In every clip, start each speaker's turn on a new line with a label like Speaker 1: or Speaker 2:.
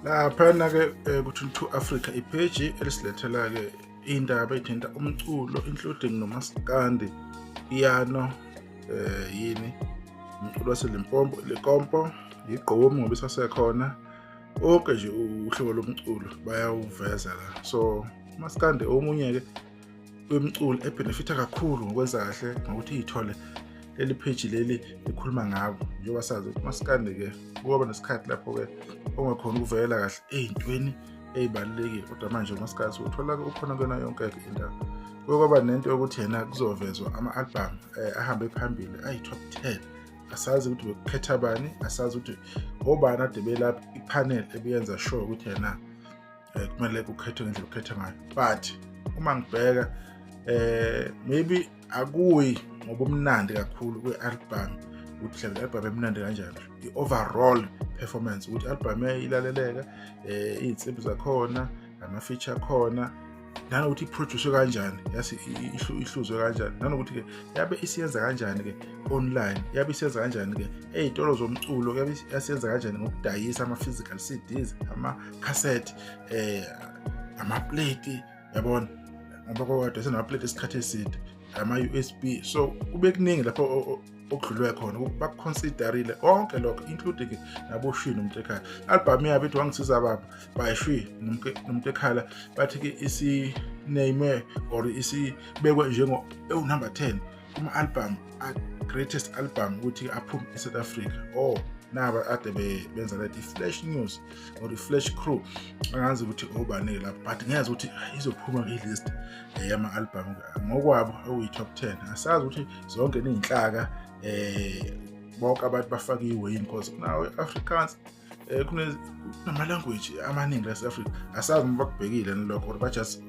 Speaker 1: Laphana-ke ku-22 Africa, ipheji elisilethela-ke iy'ndaba ey'thinta umculo, including nomaskandi, piano, yini, umculo waseLimpopo, Likompo, igqomu ngoba isasekhona. Wonke nje uhlobo lomculo bayawuveza la. So umaskandi omunye-ke wemculo ebhenefitha kakhulu ngokwenza kahle ngokuthi iy'thole leli page leli likhuluma ngabo, njengoba sazi ukuthi umaskandi-ke kuba nesikhathi lapho-ke ongakhona ukuvela kahle ey'ntweni ey'balulekile, kodwa manje umaskandi uthola-ke ukhona kuyona yonke-ke indawo. Kuye kwaba nento yokuthi yena kuzovezwa ama-album ahambe phambili ayi-top 10. Asazi ukuthi bekukhetha bani, asazi ukuthi obani ade belapha, i-panel ebiyenza sure ukuthi yena kumele kukhethwe ngendlela okukhetha ngayo. But uma ngibheka, maybe akuyi ngobumnandi kakhulu kwe-album, ukuthi mhlawumbe i-album emnandi kanjani, i-overall performance, ukuthi i-album ilaleleka, iy'nsimbi zakhona, ama-feature akhona, nanokuthi i-produce kanjani, yase ihluzwe kanjani, nanokuthi-ke yabe isiyenza kanjani-ke online, yabe isiyenza kanjani-ke ey'tolo zomculo, yabe yasiyenza kanjani ngokudayisa ama-physical CDs, ama-cassette, amapleti, yabona, ngoba kwakade senamapleti isikhathi eside, ama-USB. So kube kuningi lapho okudlulwe khona, baku-considerile konke lokho, including naboShwi noMntekhala. Album yabo ethi "Wangisiza Baba" by Shwi noMntekhala, bathi-ke isi-name or isibekwe njengo ewu-number 10 kuma-album, greatest album ukuthi aphume e-South Africa. Oh, naba ade benza leti i-Flash News or i-Flash Crew, angazi ukuthi obani lapho, but ngiyazi ukuthi izophuma kwi-list yama-album ngokwabo okuyi-top 10. Asazi ukuthi zonke ney'nhlaka, bonke abantu bafakiwe yini, because nawo i-Afrikaans, kunama-language amaningi la e-Africa. Asazi noma bakubhekile lokho or ba just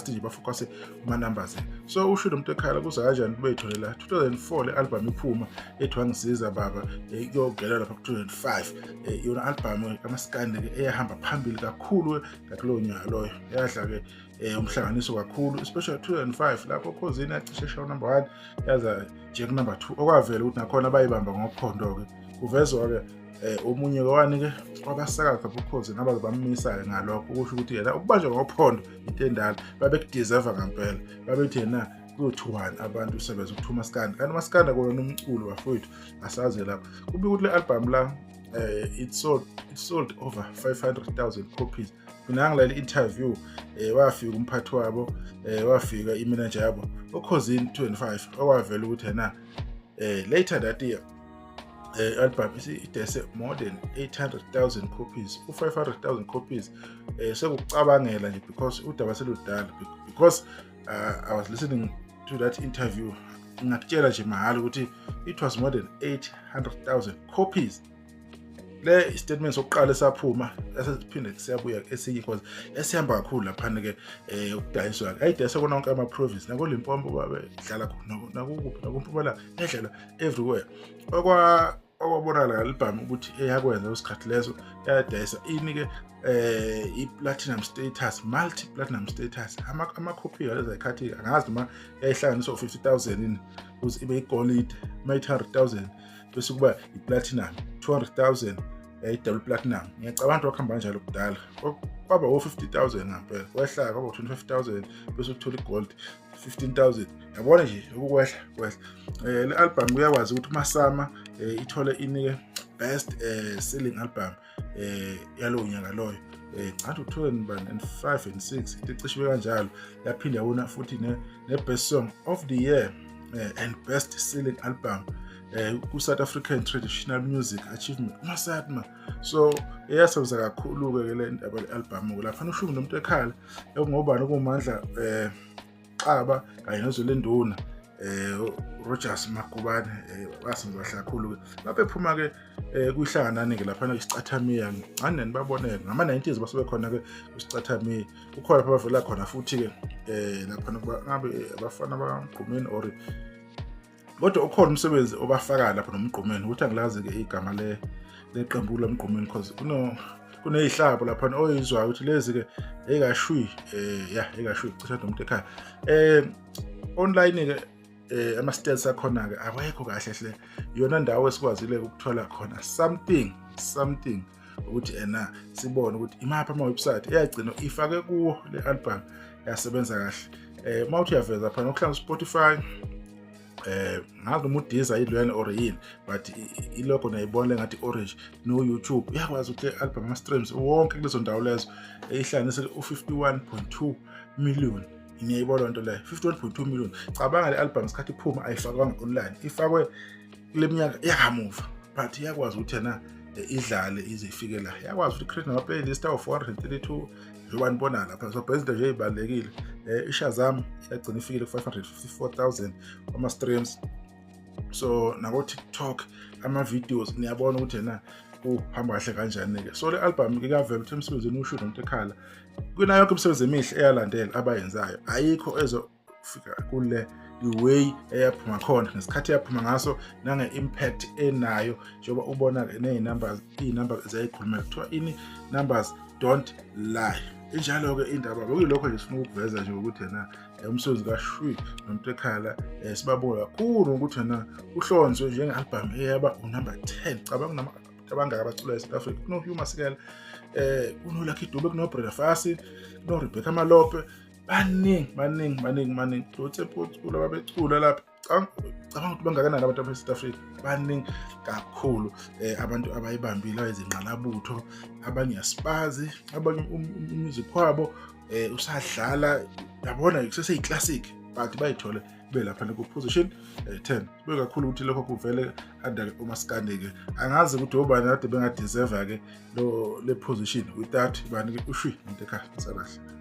Speaker 1: nje ba-focus kuma-numbers. So usho lo muntu ekhala kuza kanjani beyitholela 2004 le album iphuma ethi "Wangisiza Baba", kuyogela lapha ku-2005. Yona album kamaskandi-ke eyahamba phambili kakhulu ngakulowo nyaka loyo, yadla-ke umhlanganiso kakhulu, especially 2005 lapho Khozini yacishe eshawa number 1, yaza nje ku number 2, okwavela ukuthi nakhona bayibamba ngophondo-ke. Kuvezwa-ke omunye wani-ke wabasakazi lapho Khozini abaze bamisa-ke ngalokho, ukusho ukuthi yena ukubanjwa ngophondo into endala, babeku-deserve ngampela. Babethi yena kuzothiwani abantu usebenza ukuthiwa umaskandi, kanti umaskandi akona umculo bafowethu. Asazi lapho kubika ukuthi le album la, it sold over 500,000 copies. Mina ngilalela interview, wafika umphathi wabo, wafika i-manager yabo oKhozini 25, okwavela ukuthi yena later that year album idayise more than 800,000 copies. U500,000 copies sekucabangela nje, because udaba seludala, because I was listening to that interview, ngakutshela nje mahhala ukuthi it was more than 800,000 copies. Le statement sokuqala esaphuma, esesiphinde siyabuya esinye, because esihamba kakhulu laphana ke ukudayiswa, ayidayisa kona wonke ama province, nako Limpopo babedlala khona, nakukuphi, nakuMpumalanga yadlala everywhere. Okwabonakala ngalibhamu ukuthi eyakwenza kwesikhathi leso, yadayisa ini ke, i-platinum status, multi platinum status, amakhophi ngalezo zikhathi. Angazi noma yayihlanganiswa u-50,000 yini ukuze ibe igolide, uma i-200,000 bese kuba i-platinum, 200,000 yayi-double platinum. Ngiyacabanga ukuthi wakuhamba kanjalo kudala, kwaba o-50,000 ngampela, kwehla kwaba u-25,000, bese uthola i-gold 15,000, yabona nje ukwehla kwehla. Le album kuyakwazi ukuthi uMasama ithole inike best selling album yalowo nyaka loyo, ngathi u-2005 and 6, into ecishe kanjalo. Yaphinda yawina futhi ne best song of the year and best selling album ku South African Traditional Music Achievement, uMasatma. So iyasebenza kakhulu ke le ndaba le album lapha. Ushumi nomuntu ekhala ekungobani okuMandla Xaba kanye noZwelenduna, Rogers Magubane, basenza kahle kakhulu ke babephuma ke kuyihlanganani ke lapha isicathamiya ngane nibaboneke ngama 90s, basuke khona ke kwisicathamiya, kukhona lapha bavela khona futhi ke lapha ngabe abafana bakaMgqumeni or, kodwa ukhona umsebenzi obafaka lapha noMgqumeni, ukuthi angilazi ke igama le leqembu lomgqumeni, because kuneyihlabo lapha oyizwayo ukuthi lezi ke ekaShwi, ya, ekaShwi cishe nomuntu ekhaya. Online ke ama stats akhona ke awekho kahle hle. Iyona ndawo esikwazile ukuthola khona something something. Ukuthi ena sibone ukuthi imaphi ama-website eyagcina ifake kuwo le album yasebenza kahle. Uma uthi uyaveza phana okuhlanga Spotify, ngazi noma uDeezer yilwana or yini, but ilogo nayibona lengathi orange, no YouTube iyakwazi ukuthi le album ama streams wonke kulezo ndawo lezo ihlanganise u51.2 million. Ngiyayibona lento leyo, 51.2 million. Cabanga, le album isikhathi iphuma ayifakwanga online, ifakwe kule minyaka yakamuva, but iyakwazi ukuthi yena idlale ize ifike la. Iyakwazi ukuthi create nama-playlist awu-432, njengoba nibona lapha. So izinto nje ey'balulekile, iShazam yagcina ifikile ku-554,000 ama-streams. So nako-TikTok ama-videos, niyabona ukuthi yena kuhamba kahle kanjani-ke. So le album ikavela ukuthi emsebenzini usho nomuntu ekhala kunayo yonke imisebenzi emihle eyalandela abayenzayo, ayikho ezofika kule the way eyaphuma khona ngesikhathi eyaphuma ngaso nange-impact enayo, njengoba ubona-ke ney'numbers, iy'number ziyayikhulumela. Kuthiwa ini? Numbers don't lie. Injalo-ke indaba. Bekuyilokho nje sifuna ukukuveza nje ukuthi yena umsebenzi kaShwi nomuntu ekhala, sibabonga kakhulu ukuthi yena uhlonzwe njenge-album eyaba unumber 10. Cabanga, nama abangaka abacula e-South Africa, kuno-Hugh Masekela, kuno-Lucky Dube, kuno-Brenda Fassie, kuno-Rebecca Malope, baningi, baningi, baningi, baningi. Lo Tshepo babecula lapha. Cabanga ukuthi bangakanani abantu abase-South Africa. Baningi kakhulu abantu abayibambile, abayizinqalabutho, abanye asibazi, abanye umusic wabo usadlala, yabona, kuseseyi-classic, but bayithole belapha ku-position 10. Kube kakhulu ukuthi lokho kuvele under umaskandi-ke. Angazi ukuthi obani kade bengadeserva-ke lo le position without bani-ke, uShwi nomuntu ekhaya. Sakahle.